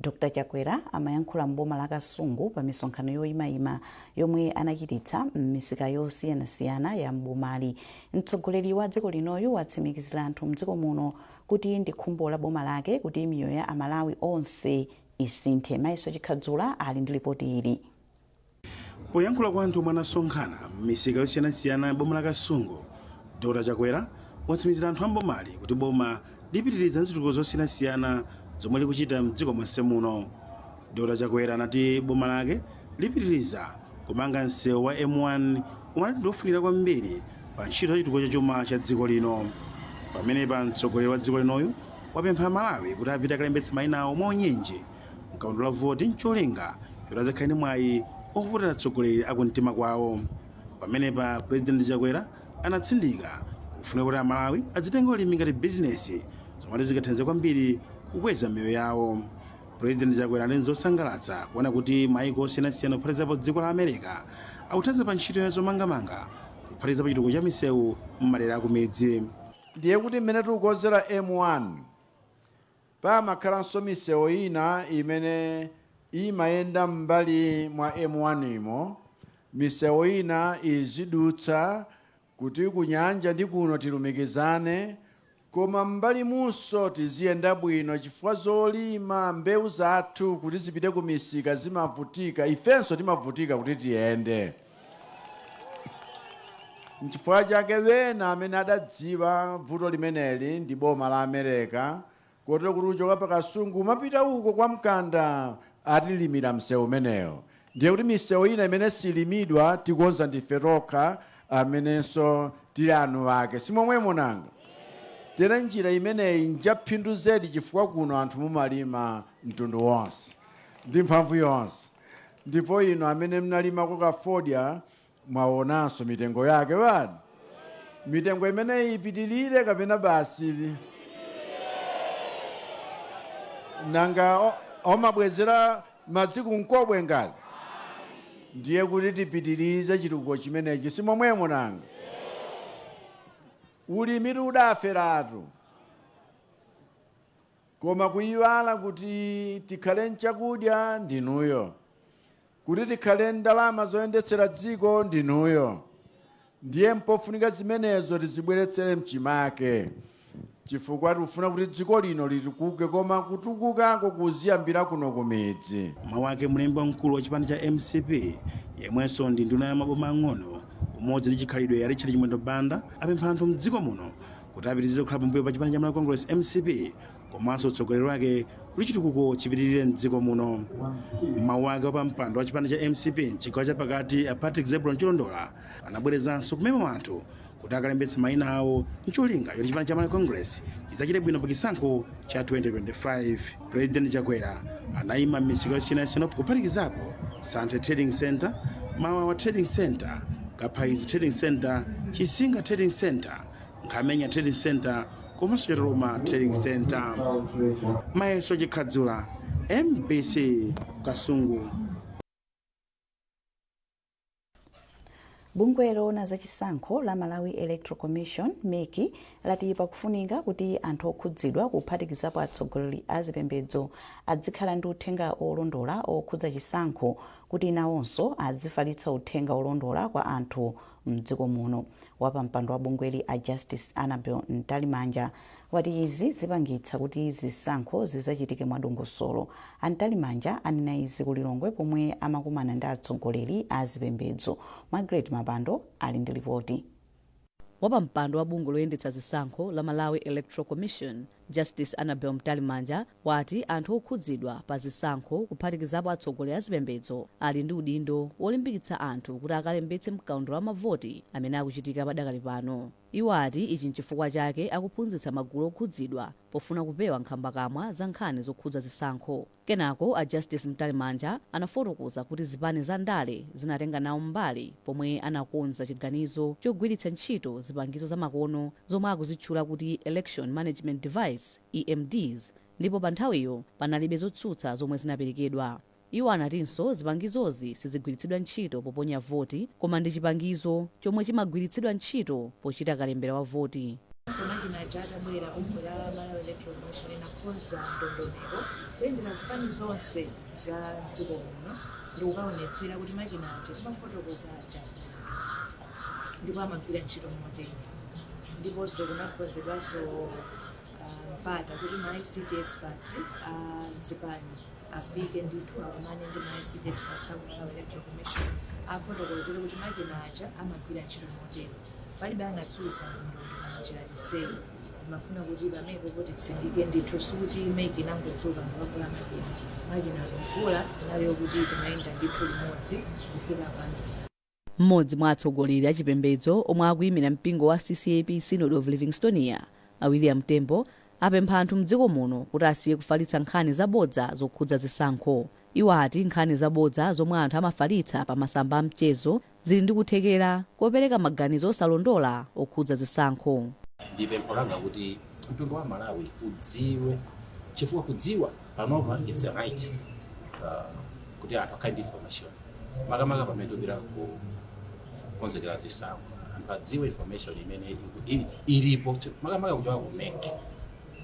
Dr Chakwera amayankhula m'boma la Kasungu pa misonkhano yoyimayima yomwe anachititsa m'misika yosiyanasiyana ya m'bomali. Mtsogoleri wa dziko linoyu watsimikizira anthu mdziko muno kuti ndi khumbo la boma lake kuti miyoyo ya Amalawi onse isinthe. Mayeso Chikhadzula ali ndi lipoti ili. Poyankhula kwa anthu omwe anasonkhana m'misika yosiyanasiyana ya boma la Kasungu, Dr Chakwera watsimikizira anthu a m'bomali kuti boma lipitiriza zitukuko zosiyanasiyana zomwe likuchita mdziko monse muno. Dr Chakwera anati boma lake lipitiriza kumanga msewu wa M1 omwe anati ndiofunikira kwambiri pa ntchito za chitukuko cha chuma cha dziko lino. Pamenepa mtsogoleri wa dziko linoyu wapempha Amalawi kuti apite akalembetse mayina awo mwaunyinji mkaundula wa voti ncholinga choti adzakhale ndi mwayi ovotera atsogoleri akumtima kwawo. Pamenepa President Chakwera anatsindika kufunika kuti Amalawi adzitenga ulimi ngati bizinesi zomwe ati zingathandize kwambiri kukweza miyoyo yawo. President Chakwera anati nzosangalatsa kuona kuti maiko osiyanasiyana kuphatikizapo dziko la America akuthandiza pa ntchito ya zomangamanga kuphatikizapo chitukuko cha misewu m'madera akumidzi. Ndiye kuti mmene tikukonzera M1, pamakhalanso misewu ina imene imayenda m'mbali mwa M1 imo, misewu ina izidutsa kuti kunyanja ndi kuno tilumikizane, koma m'mbali munso tiziyenda bwino chifukwa zolima mbewu zathu kuti zipite ku misika zimavutika, ifenso timavutika kuti tiyende. Nchifukwa chake wena amene adadziwa vuto limeneli ndi boma la America, kotero kuti kuchoka pa Kasungu umapita uko kwa Mkanda atilimira msewu umenewo. Ndiye kuti misewu ina imene silimidwa tikonza ndife tokha amenenso tili anu ake, simomwemo nanga? Tere njira imeneyi njaphindu zedi chifukwa kuno anthu mumalima mtundu wonse ndi mphamvu yonse, ndipo inu amene mnalimako kafodya mwaonanso mitengo yake wani? Mitengo imeneyi ipitilire kapena basi? Nanga omabwezera madzi kunkobwe ngati? Ndiye kuti tipitirize chitukuko chimenechi, simomwemo nanga? Ulimitu udaferatu, koma kuyiwala kuti tikhale nchakudya ndinuyo, kuti tikhale ndalama zoyendetsera dziko ndinuyo. Ndiye mpofunika zimenezo tizibweretsere mchimake, chifukwa tikufuna kuti dziko lino litukuke, koma kutukukako kuziyambira kuno kumidzi. Mawu ake mlembi wamkulu wa chipani cha mcp yemwenso ndi nduna ya maboma ang'ono, umodzi ndi chikhalidwe a Richard Chimwendo Banda apempha anthu mdziko muno kuti apitirize kukhala pambuyo pa chipani cha Malawi Congress mcp komanso utsogoleri wake kuti chitukuko chipitirire mdziko muno. Mawu ake wapampando wa chipani cha mcp mchigawo chapakati a Patrick Zebron Chilondola anabwerezanso kumema anthu kuti akalembetse mayina awo ncholinga choti chipani cha Malawi Congress chidzachite bwino pa chisankho cha 2025. President Chakwera anayima m'misika yosiyanasiyana kuphatikizapo Santhe Trading Center, Mawawa Trading Center, Kaphaizi Trading Center, Chisinga Trading Center, Nkhamenya Trading Center komanso Chotoloma Trading Center. Mayeso Chikhadzula, MBC, Kasungu. Bungwe loona za chisankho la Malawi Electoral Commission, MEC, lati pakufunika kuti anthu okhudzidwa kuphatikizapo atsogoleri a zipembedzo adzikhala ndi uthenga olondola okhudza chisankho kuti nawonso adzifalitsa uthenga olondola kwa anthu mdziko muno. Wapampando wa bungweli a Justice Annabel Mtalimanja wati izi zipangitsa kuti zisankho zizachitike mwadongosolo. A Mtalimanja anena izi ku Lilongwe pomwe amakumana ndi atsogoleri a zipembedzo. Margaret Mapando ali ndi lipoti. Wapampando wa bungwe loyendetsa zisankho la Malawi Electoral Commission, Justice Annabel Mtalimanja, wati anthu okhudzidwa pa zisankho kuphatikizapo atsogoleri a zipembedzo ali ndi udindo wolimbikitsa anthu kuti akalembetse mkaundula wa mavoti amene akuchitika padakali pano. Iwo ati ichi nchifukwa chake akuphunzitsa magulu okhudzidwa pofuna kupewa nkhambakamwa za nkhani zokhudza zisankho. Kenako a Justice Mtalimanja anafotokoza kuti zipani za ndale zinatenga nawo mbali pomwe anakonza chiganizo chogwiritsa ntchito zipangizo zamakono zomwe akuzitchula kuti Election Management Device, EMDs, ndipo pa nthawiyo panalibe zotsutsa zomwe zinaperekedwa. Iwo anatinso zipangizozi sizigwiritsidwa ntchito poponya voti koma ndi chipangizo chomwe chimagwiritsidwa ntchito pochita kalembera wa voti. So makina aja atabwera, bungwe la Malawi Electoral Commission inakonza ndondomeko kuyendera zipani zonse za dziko muno ndikukaonetsera kuti makina aja timafotokoza aja ndipo amagwira ntchito motere. Ndiponso kunakonzedwanso mpata kuti ma ICT experts a zipani afike ndithu, akumane ndi ma ICT experts aku Malawi Electoral Commission, afotokozere kuti makina aja amagwira ntchito motero. Palibe anatsutsa ndondomeko njira yonseyi. Ndimafuna kuti pamenepo kuti tsindike ndithu, sikuti MEC inangodzuka ndikagula makina. Makina akugula inaliyo kuti timayenda ndithu limodzi kufika pano. Mmodzi mwa atsogoleri achipembedzo omwe akuyimira mpingo wa CCAP Synod of Livingstonia, a William Tembo, apempha anthu mdziko muno kuti asiye kufalitsa nkhani zabodza zokhudza zisankho. Iwo ati nkhani zabodza zomwe anthu amafalitsa pa masamba a mchezo zili ndi kuthekera kopereka maganizo osalondola okhudza zisankho. Ndi pempho langa kuti mtundu wa Malawi udziwe, chifukwa kudziwa panopa it's a right, kuti anthu akhale ndi information, makamaka pamene tikupita kukonzekera zisankho, anthu adziwe information imene ilipo, makamaka kuchoka ku MEC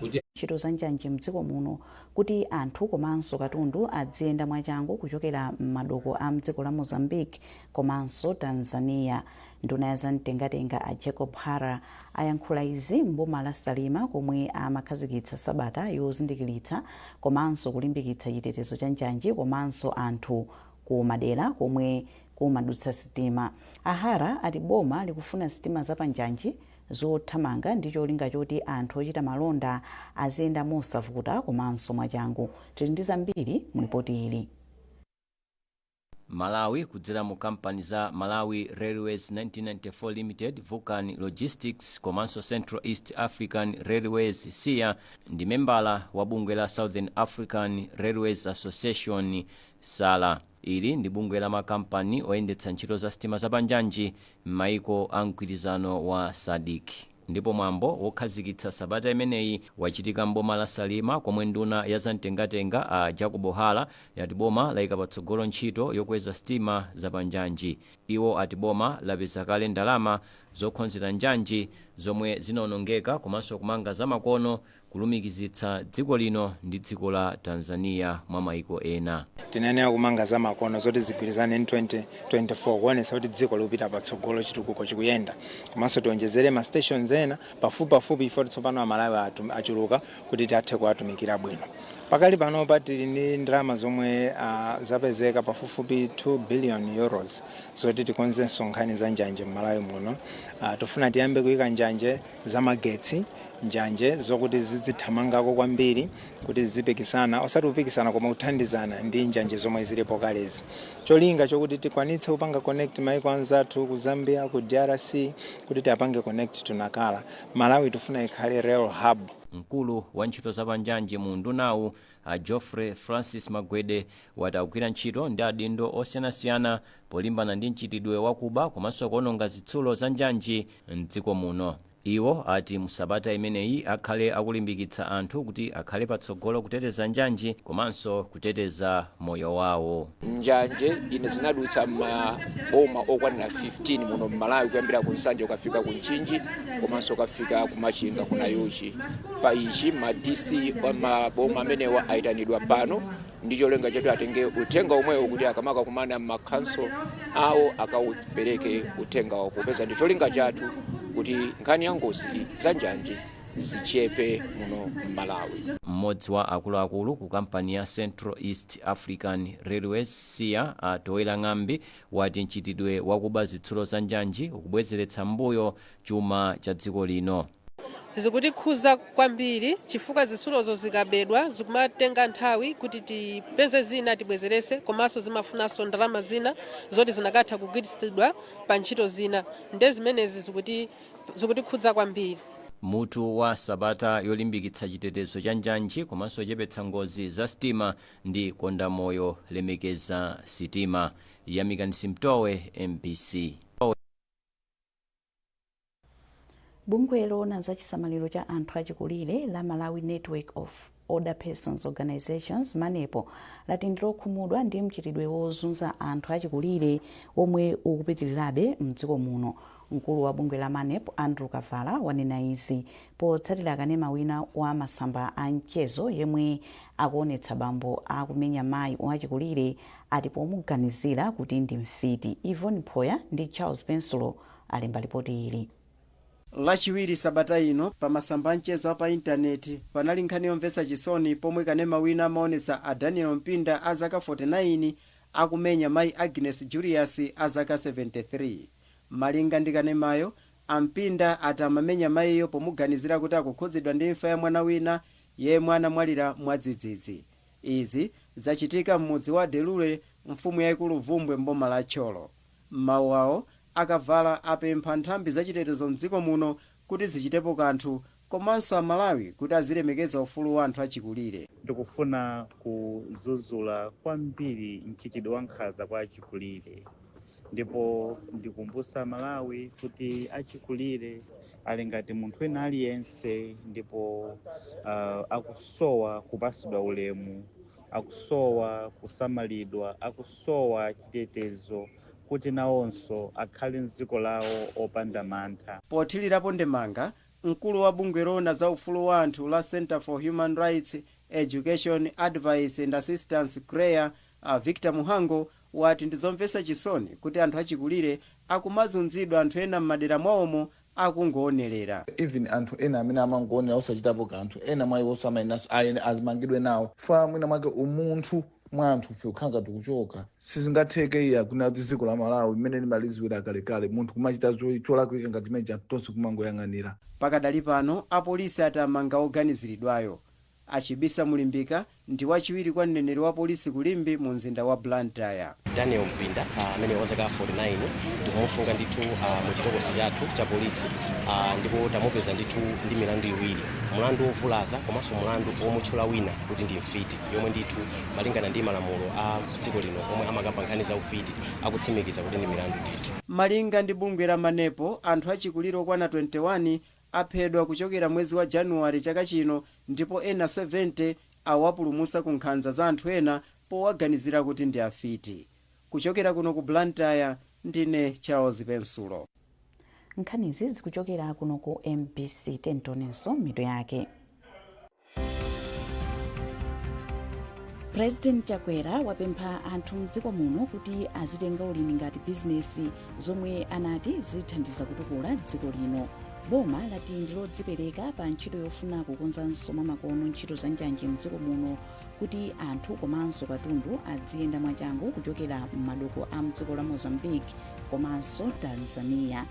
kuti Ntchito za njanji mdziko muno kuti anthu komanso katundu adziyenda mwachangu kuchokera m'madoko a mdziko la Mozambique komanso Tanzania. Nduna ya zamtengatenga a Jacob Hara ayankhula izi mboma la Salima komwe amakhazikitsa sabata yozindikiritsa komanso kulimbikitsa chitetezo cha njanji komanso anthu ku madera komwe kumadutsa sitima. A Hara ati boma likufuna sitima zapanjanji zothamanga ndi cholinga choti anthu ochita malonda aziyenda mosavuta komanso mwachangu. Tili ndi zambiri mu ripoti ili. Malawi kudzera mu kampani za Malawi Railways 1994 Limited, Vulcan Logistics komanso Central East African Railways SEA ndi membala wa bungwe la Southern African Railways Association SARA. Ili ndi bungwe la makampani oyendetsa ntchito za sitima zapanjanji m'maiko a mgwirizano wa SADC, ndipo mwambo wokhazikitsa sabata imeneyi wachitika mboma la Salima komwe nduna ya zamtengatenga a Jacob Hara yati boma layika patsogolo ntchito yokweza sitima zapanjanji. Iwo ati boma lapeza kale ndalama zokonzera njanji zomwe zinawonongeka komanso kumanga zamakono kulumikizitsa dziko lino ndi dziko la Tanzania mwa maiko ena. Tinayenera kumanga zamakono zoti zigwirizane 2024 kuonetsa kuti dziko likupita patsogolo, chitukuko chikuyenda, komanso tionjezere ma stations ena pafupipafupi ifo tsopano Amalawi achuluka kuti tiathe kuwatumikira bwino. Pakali panopa tili ndi ndalama zomwe zapezeka pafupifupi 2 billion euros zoti tikonzenso nkhani za njanje m'Malawi muno. Tifuna tiyambe kuyika njanje zamagetsi, njanje zokuti zizithamangako kwambiri kuti zizipikisana, osati kupikisana koma kuthandizana ndi njanje zomwe zilipo kalezi, cholinga chokuti tikwanitse kupanga connect maiko anzathu ku Zambia, ku DRC, kuti tiapange connect to Nacala. Malawi tifuna ikhale rail hub. Mkulu wa ntchito zapanjanji mu ndunawu a Geoffrey Francis Magwede wati akugwira ntchito ndi adindo osiyanasiyana polimbana ndi mchitidwe wakuba komanso kuononga zitsulo za njanji mdziko muno. Iwo ati musabata imeneyi akhale akulimbikitsa anthu kuti akhale patsogolo kuteteza njanji komanso kuteteza moyo wawo. Njanje ine zinadutsa maboma okwanira 15 muno mMalawi, kuyambira ku Nsanje ukafika ku Mchinji komanso ukafika ku Machinga, ku Nayuchi. Pa ichi ma DC maboma amenewa ayitanidwa pano ndi cholinga choti atenge uthenga omwewo kuti akamaka kumana m'makhanso awo akaupereke uthengawo, popeza ndi cholinga chathu kuti nkhani ya ngozi za njanji zichepe muno m'Malawi. Mmodzi wa akuluakulu ku kampani ya Central East African Railways SEA a Toera Ng'ambi wati mchitidwe wakuba zitsulo za njanji ukubwezeretsa mbuyo chuma cha dziko lino. Zikutikhuza kwambiri chifukwa zitsulozo zikabedwa zikumatenga nthawi kuti tipeze zina tibwezerese, komanso zimafunanso ndalama zina zoti zinakatha kugwiritsidwa pa ntchito zina. Nde zimenezi zikutikhudza kwambiri. Mutu wa sabata yolimbikitsa chitetezo cha njanji komanso kuchepetsa ngozi za sitima ndi "Konda moyo, lemekeza sitima". Yamikani Simtowe, MBC. Bungwe loona za chisamaliro cha anthu achikulire la Malawi Network of Older Persons Organizations MANEPO lati ndilokhumudwa ndi mchitidwe wozunza anthu achikulire omwe ukupitirirabe mdziko muno. Mkulu wa bungwe la MANEP, Andrew Kavala, wanena izi potsatira kanema wina wa masamba a mchezo yemwe akuonetsa bambo akumenya mayi wachikulire, ati pomuganizira kuti ndi mfiti. Yvonne Phoya ndi Charles Pensulo alemba ripoti ili. Lachiwiri sabata ino, pa masamba amchezo pa intaneti panali nkhani yomvetsa chisoni pomwe kanema wina amaonetsa a Daniel Mpinda a zaka 49 akumenya mayi Agnes Julius a zaka 73. Malinga ndi kanemayo, ampinda ati amamenya mayiyo pomuganizira kuti akukhudzidwa ndi imfa ya mwana wina yemwe anamwalira mwadzidzidzi. Izi zachitika m'mudzi wa Delule, mfumu yayikulu Vumbwe, mboma la Thyolo. M'mawu awo, Akavala apempha nthambi zachitetezo mdziko muno kuti zichitepo kanthu komanso Amalawi kuti azilemekeza ufulu wa anthu achikulire. Ndikufuna kudzudzula kwambiri mchitidwe wa nkhanza kwa achikulire, ndipo ndikumbutsa Malawi kuti achikulire ali ngati munthu wina aliyense, ndipo akusowa kupasidwa ulemu, akusowa kusamalidwa, akusowa chitetezo kuti nawonso akhale mdziko lawo opanda mantha. Pothirirapo ndemanga, mkulu wa bungwe loona za ufulu wa anthu la Center for Human Rights Education, Advice and Assistance, CHREAA, Victor Muhango wati ndizomvetsa chisoni kuti anthu achikulire akumazunzidwa anthu ena m'madera mwawomo akungoonerera. Even anthu ena amene amangoonera osachitapo kanthu, ena mwa iwonso amayenaso azimangidwe nawo fa mwina mwake umunthu mwa anthu fe kukhala ngati kuchoka. Sizingatheke iya kuna kuti dziko la Malawi mmene limaliziwira kalekale, munthu kumachita cholakwika ngati chimene anthu tonse kumangoyang'anira. Pakadali pano apolisi ati amanga oganiziridwayo. Achibisa Mulimbika ndi wachiwiri kwa mneneri wa polisi ku Limbe mu mzinda wa Blantyre. Daniel Mpinda amene wa zaka 49 tikumusunga ndithu mu chitokosi chathu cha polisi, ndipo tamupeza ndithu ndi milandu iwiri, mulandu wovulaza komanso mulandu womutchula wina kuti ndi mfiti, yomwe ndithu malingana ndi malamulo a dziko lino omwe amakamba nkhani za ufiti akutsimikiza kuti ndi milandu ndithu. Malinga ndi bungwe la MANEPO, anthu achikulire okwana 21 aphedwa kuchokera mwezi wa Januwale chaka chino, ndipo ena 70 awapulumutsa ku nkhanza za anthu ena powaganizira kuti ndi afiti. Kuchokera kuno ku Blantyre, ndine Charles Pensulo. Nkhanizi zikuchokera kuno ku MBC. Tentonenso mitu yake. President Chakwera wapempha anthu mdziko muno kuti azitenga ulimi ngati bizinesi, zomwe anati zithandiza kutukula dziko lino. Boma lati ndi lodzipereka pa ntchito yofuna kukonzanso mwamakono ntchito za njanji mdziko muno kuti anthu komanso katundu adziyenda mwachangu kuchokera m'madoko a mdziko la Mozambique komanso Tanzania.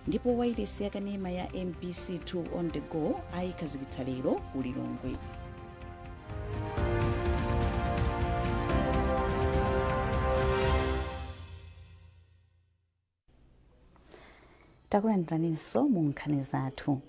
Ndipo wailesi yakanema ya MBC 2 on the Go ayikhazikitsa lero ku Lilongwe. Takulandiraninso mu nkhani zathu.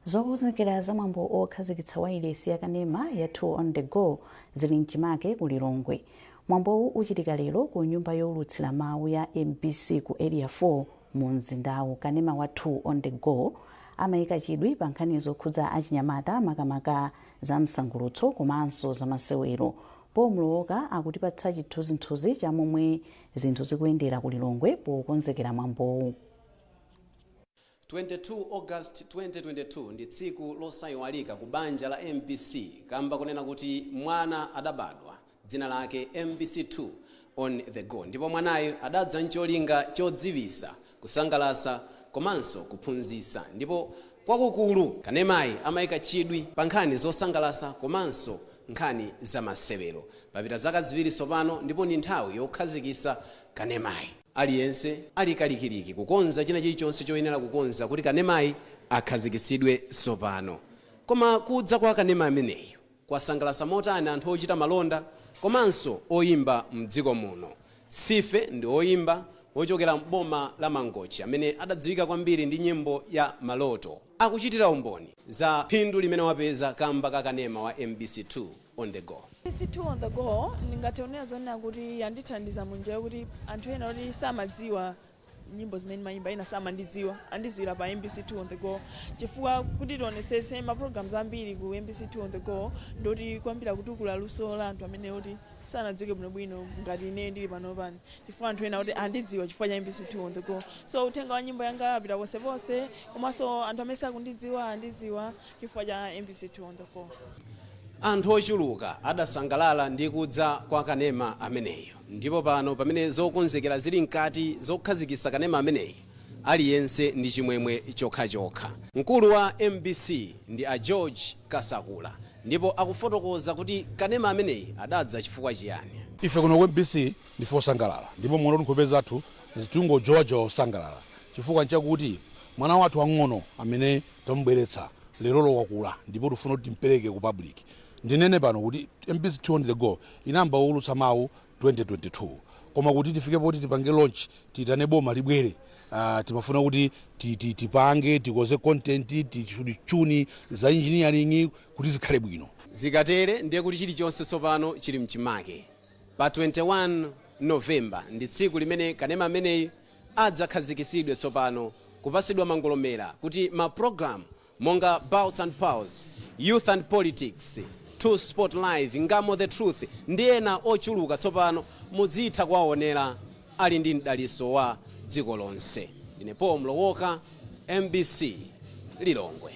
Zokonzekera za mwambo okhazikitsa wailesi yakanema ya 2 on the Go zili mchimake ku Lilongwe. Mwambowu uchitika lero ku nyumba yowulutsira mawu ya MBC ku Area 4 mu mzindawu. Kanema wa 2 on the Go amayika chidwi pa nkhani zokhudza achinyamata, makamaka za msangulutso komanso za masewero. Paul Mlowoka akutipatsa chithunzithunzi cha momwe zinthu zikuyendera ku Lilongwe pokonzekera mwambowu. 22 August 2022 ndi tsiku losayiwalika ku banja la MBC kamba kunena kuti mwana adabadwa, dzina lake MBC2 on the Go, ndipo mwanayo adadza ncholinga chodziwisa, kusangalasa komanso kuphunzitsa. Ndipo kwakukulu kanemayi amayika chidwi pa nkhani zosangalasa komanso nkhani zamasewero. Papita zaka 2 tsopano ndipo ndi nthawi yokhazikitsa kanemayi. Aliyense ali kalikiliki kukonza china chilichonse choyenera kukonza kuti kanemayi akhazikitsidwe tsopano. Koma kudza kwa kanema ameneyu kwasangalasa motani anthu ochita malonda komanso oyimba mdziko muno? Sife ndi oyimba wochokera m'boma la Mangochi amene adadziwika kwambiri ndi nyimbo ya Maloto. Akuchitira umboni za phindu limene wapeza kamba ka kanema wa MBC2 on the Go. MBC2 on the Go ndingathe kunena zonena kuti yandithandiza munjira yokuti anthu ena kuti samadziwa nyimbo zimene mayimba, ena samandidziwa, andidziwira pa MBC2 on the Go, chifukwa kuti tionetsetse ma programs ambiri ku MBC2 on the Go ndoti kwambiri kutukula luso la anthu amene kuti Sanadziwike bwinobwino ngati ine ndili pano pano, chifukwa anthu ena kuti andidziwa chifukwa cha MBC 2 on the go. So uthenga wa nyimbo yanga apita ponseponse, komanso anthu amene sakundidziwa andidziwa chifukwa cha MBC 2 on the go. Anthu ochuluka adasangalala ndi kudza kwa kanema ameneyo, ndipo pano pamene zokonzekera zili mkati zokhazikitsa kanema ameneyi, aliyense ndi chimwemwe chokhachokha. Mkulu wa MBC ndi a George Kasakula, ndipo akufotokoza kuti kanema ameneyi adadza chifukwa chiyani. Ife kuno ku MBC ndife osangalala, ndipo muona kuti nkhope zathu tingojowajowa osangalala, chifukwa nchakuti mwana wathu wang'ono amene tamubweretsa lerolo wakula, ndipo tifuna kuti timpereke ku public. Ndinene pano kuti MBC 2 on the go inayamba kuulutsa mawu 2022, koma kuti tifike poti tipange launch, tiitane boma libwere, timafuna kuti tipange, tikoze content, tichuni za engineering kuti zikhale bwino. Zikatere ndiye kuti chilichonse tsopano chili mchimake. Pa 21 Novemba ndi tsiku limene kanema ameneyi adzakhazikitsidwe tsopano, kupasidwa mangolomera kuti ma program monga Bouts and Pulse, Youth and Politics, Two Sport Live, Ngamo the Truth ndi ena ochuluka tsopano muzitha kuwaonera ali ndi mdaliso wa dziko lonse. Ndine Paul Mlowoka, MBC, Lilongwe.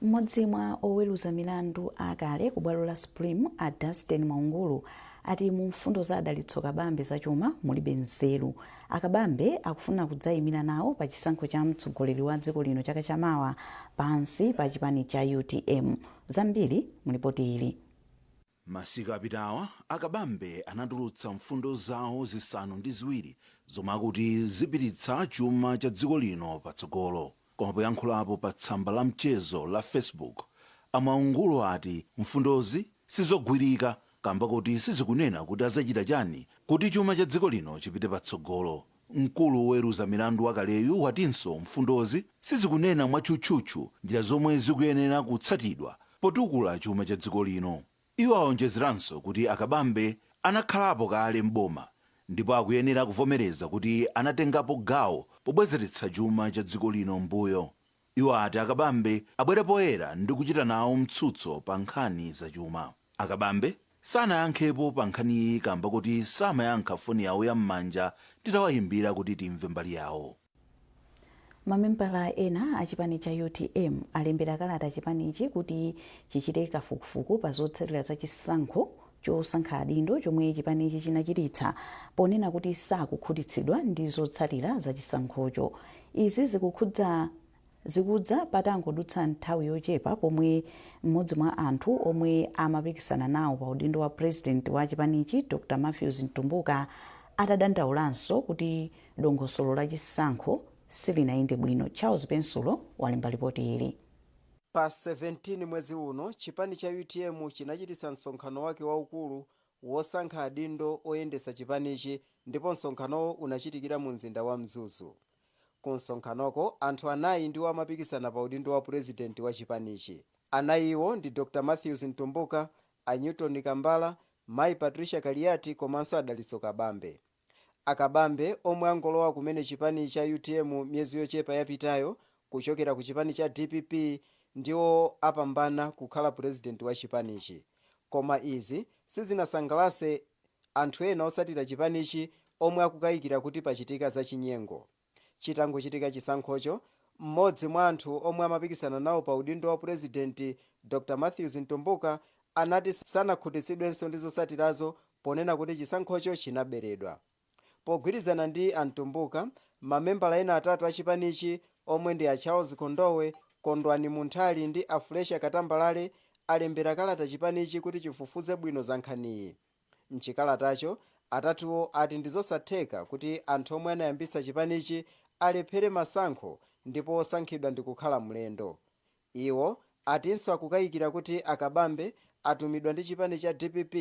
Mmodzi mwa oweruza milandu akale ku bwalo la Supreme, a Dunstan Mwaungulu, ati mu mfundo za Adalitso Kabambe zachuma mulibe nzeru. Akabambe akufuna kudzayimira nawo pa chisankho cha mtsogoleri wa dziko lino chaka chamawa pansi pa chipani cha UTM. Zambiri mulipoti ili. Masiku apitawa Akabambe anatulutsa mfundo zawo 7 zomwe akuti zipititsa chuma cha dziko lino patsogolo. Koma poyankhulapo pa tsamba la mchezo la Facebook, Amaungulu ati mfundozi sizogwirika kamba kuti sizikunena kuti azachita chani kuti chuma cha dziko lino chipite patsogolo. Mkulu woweruza milandu wakaleyu watinso mfundozi sizikunena mwatchutchutchu njira zomwe zikuyenera kutsatidwa potukula chuma cha dziko lino. Iwo awonjezeranso kuti Akabambe anakhalapo kale mboma ndipo akuyenera kuvomereza kuti anatengapo gawo pobwezeretsa chuma cha dziko lino mbuyo. Iwo ati Akabambe abwere poyera ndi kuchita nawo mtsutso pa nkhani zachuma. Akabambe sanayankhepo pa nkhaniyi kamba kuti samayankha foni yawo yam'manja titawayimbira kuti timve mbali yawo. Mamembala ena a chipani cha UTM alembera kalata chipanichi kuti chichite kafukufuku pa zotsatira za chisankho chosankha adindo chomwe chipanichi chinachititsa, ponena kuti sakukhutitsidwa ndi zotsatira za chisankhocho. Izi zikudza patangodutsa nthawi yochepa pomwe mmodzi mwa anthu omwe amapikisana nawo pa udindo wa president wa chipanichi, Dr Matthews Mtumbuka, atadandaulanso kuti dongosolo la chisankho silinayende bwino. Charles Pensulo walemba ripoti ili. Pa 17 mwezi uno, chipani cha UTM chinachititsa msonkhano wake waukulu wosankha adindo oyendetsa chipanichi, ndipo msonkhanowo unachitikira mu mzinda wa Mzuzu. Ku msonkhanoko anthu anayi ndiwo amapikisana pa udindo wa purezidenti wa chipanichi. Anayiwo ndi Dr Matthews Mtumbuka, a Newton Kambala, Mayi Patricia Kaliati komanso Adalitso Kabambe. Akabambe, omwe angolowa kumene chipani cha UTM miyezi yochepa yapitayo kuchokera ku chipani cha DPP, ndiwo apambana kukhala purezidenti wa chipanichi. Koma izi sizinasangalatse anthu ena otsatira chipanichi omwe akukayikira kuti pachitika zachinyengo. Chitangochitika chisankhocho, mmodzi mwa anthu omwe amapikisana nawo pa udindo wa purezidenti, Dr Matthews Mtumbuka, anati sanakhutitsidwenso ndi zotsatirazo, ponena kuti chisankhocho chinaberedwa. Pogwirizana ndi Amtumbuka, mamembala ena atatu a chipanichi, omwe ndi a Charles Kondowe, Kondwani Munthali ndi a Fletcher Katambalale, alembera kalata chipanichi kuti chifufuze bwino za nkhaniyi. Mchikalatacho, atatuwo ati ndi zosatheka kuti anthu omwe anayambitsa chipanichi alephere masankho ndipo osankhidwa ndi kukhala mlendo. Iwo atinso akukayikira kuti Akabambe atumidwa ndi chipani cha DPP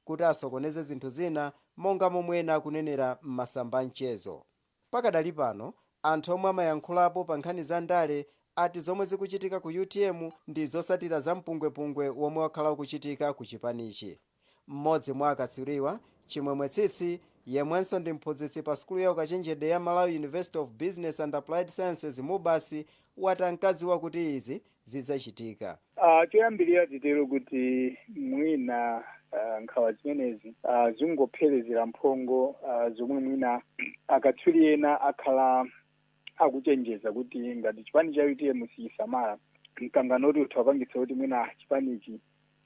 kuti asokoneze zinthu zina, monga momwe ena akunenera m'masamba a mchezo. Pakadali pano, anthu omwe amayankhulapo pa nkhani za ndale ati zomwe zikuchitika ku UTM ndi zotsatira za mpungwepungwe womwe wakhala ukuchitika ku chipanichi. Mmodzi mwa akatswiriwa, Chimwemwe Tsitsi, yemwenso ndi mphunzitsi pa sukulu ya ukachenjede ya Malawi University of Business and Applied Sciences, MUBAS, wati ankadziwa kuti izi zidzachitika. Choyambirira titero kuti mwina Nkhawa zimenezi zingopherezera mphongo zomwe mwina akatswiri ena akhala akuchenjeza kuti ngati chipani cha UTM sichisamala, mkangano oti utha kupangitsa kuti mwina chipanichi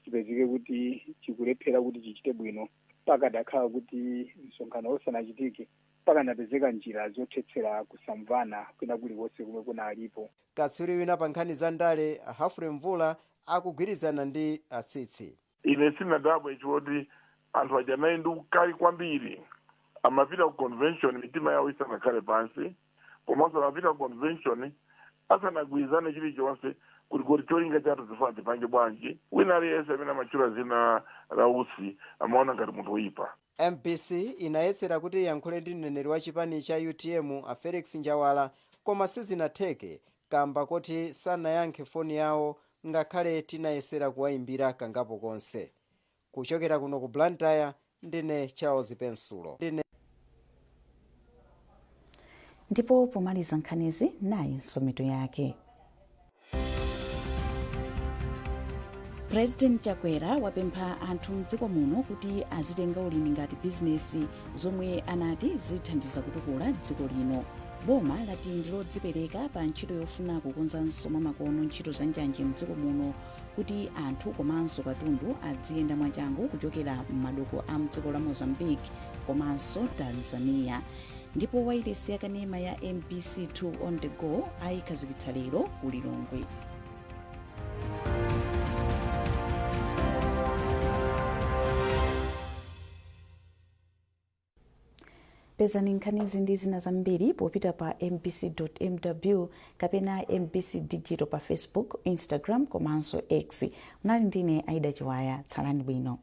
chipezeke kuti chikulephera kuti chichite bwino. Pakadakhala kuti msonkhano usanachitike pakanapezeka njira zothetsera kusamvana kwina kulikonse komwe kunalipo. Katswiri wina pa nkhani za ndale, Humphrey Mvula, akugwirizana ndi Atsitsi. Ine sinadabwe choti anthu aja anali ndi ukali kwambiri. Amapita ku convention mitima yawo isanakhale pansi, komanso amapita ku convention asanagwirizane chilichonse kuti kodi cholinga chathu zifuna tipange bwanji. Wina aliyense amene amatchula zina la Usi amaona ngati munthu woyipa. MBC inayesera kuti iyankhule ndi mneneri wa chipani cha UTM, a Felix Njawala, koma sizinatheke kamba koti sanayankhe foni yawo ngakhale tinayesera kuwayimbira kangapo konse. Kuchokera kuno ku Blantyre, ndine Charles Pensulo. Ndine Ndipo pomaliza nkhanizi, nayinso mitu yake. President Chakwera wapempha anthu mdziko muno kuti azitenga ulimi ngati bizinesi, zomwe anati zithandiza kutukula dziko lino. Boma lati ndi lodzipereka pa ntchito yofuna kukonzanso mwamakono ntchito za njanji mdziko muno kuti anthu komanso katundu adziyenda mwachangu kuchokera m'madoko a mdziko la Mozambique komanso Tanzania. Ndipo wailesi yakanema ya MBC 2 On The Go ayikhazikitsa lero ku Lilongwe. Pezani nkhanizi ndi zina zambiri popita pa mbc.mw kapena MBC Digital pa Facebook, Instagram komanso X. Mnali ndine Aida Chiwaya. Tsalani bwino.